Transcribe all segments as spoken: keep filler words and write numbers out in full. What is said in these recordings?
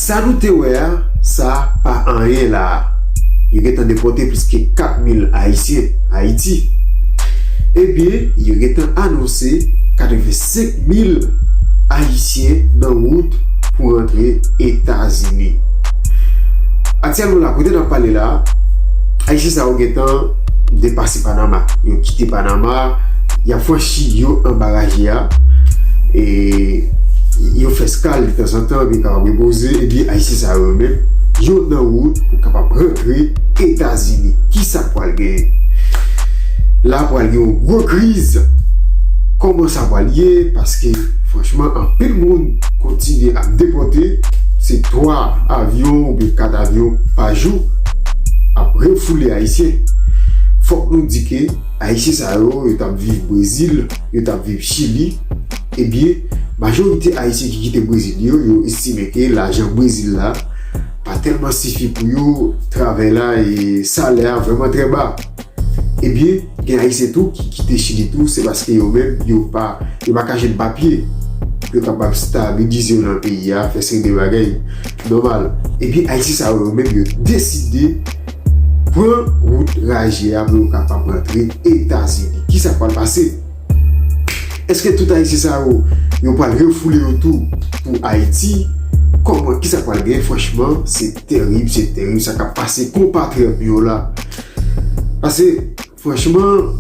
Sa nou te wè a, sa pa anyen la a. Yo gentan depòte plis ke kat mil Ayisyen Ayiti. Ebyen, yo gentan anonse katrevensenk mil Ayisyen nan wout pou rantre Etazini. Aktyèlman la, kote n ap pale la, Ayisyen sa yo gentan depase Panama. Yo kite Panama, y ap franchi yo anba raje a. E yo fè eskal tanzantan, epi kapab repoze, epi Ayisyen sa yo menm, yo nan wout pou kapab rantre Etazini. Kisa k pral genyen? La pral gen yon gwo kriz. Kòman sa pral ye? Paske, franchman, anpil moun kontinye ap depòte. Se twa avyon oubyen kat avyon pa jou ap refoule Ayisyen. Fòk nou di ke Ayisyen sa yo, yo t ap viv Brezil, yo t ap viv Chili. Ebyen, majorite Ayisyen ki kite Brezil yo, yo estime ke lajan Brezil la pa tèlman sifi pou yo, travay la e salè a vrèman trè ba. Ebyen, gen Ayisyen tou ki kite Chili tou, se paske yo menm, yo pa, yo pa ka jwenn papye pou yo kapab stabilize yo nan peyi a, fè seri de bagay nòmal. Ebyen, Ayisyen sa yo, yo menm, yo deside pran wout raje a pou yo kapab rantre Etazini. Kisa k pral pase? Èske tout Ayisyen sa yo, yo pral refoule yo tou pou Ayiti? Kòman, kisa k pral gen? Franchman, se terib, se terib sa k ap pase konpatriyòt nou yo la. Paske, franchman,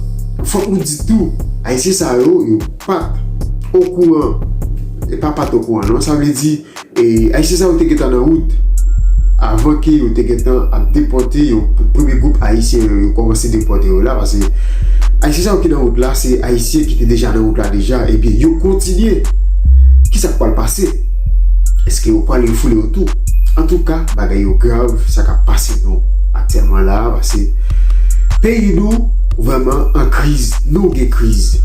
fòk nou di tou, Ayisyen sa yo, yo pa t okouran. E pa pa t okouran, non. Sa vle di, e, Ayisyen sa yo te gentan nan wout. Avan ke yo te gentan ap depòte yo, premye gwoup Ayisyen yo, yo kòmanse depòte yo la, paske Ayisyen sa yo ki nan wout la, se Ayisyen ki te deja nan wout la deja, ebyen, yo kontinye. Kisa k pral pase? Èske yo pral refoule yo tou? Antouka, bagay yo grav, sa k ap pase nou aktyèlman la, paske peyi nou vrèman an kriz, nou gen kriz.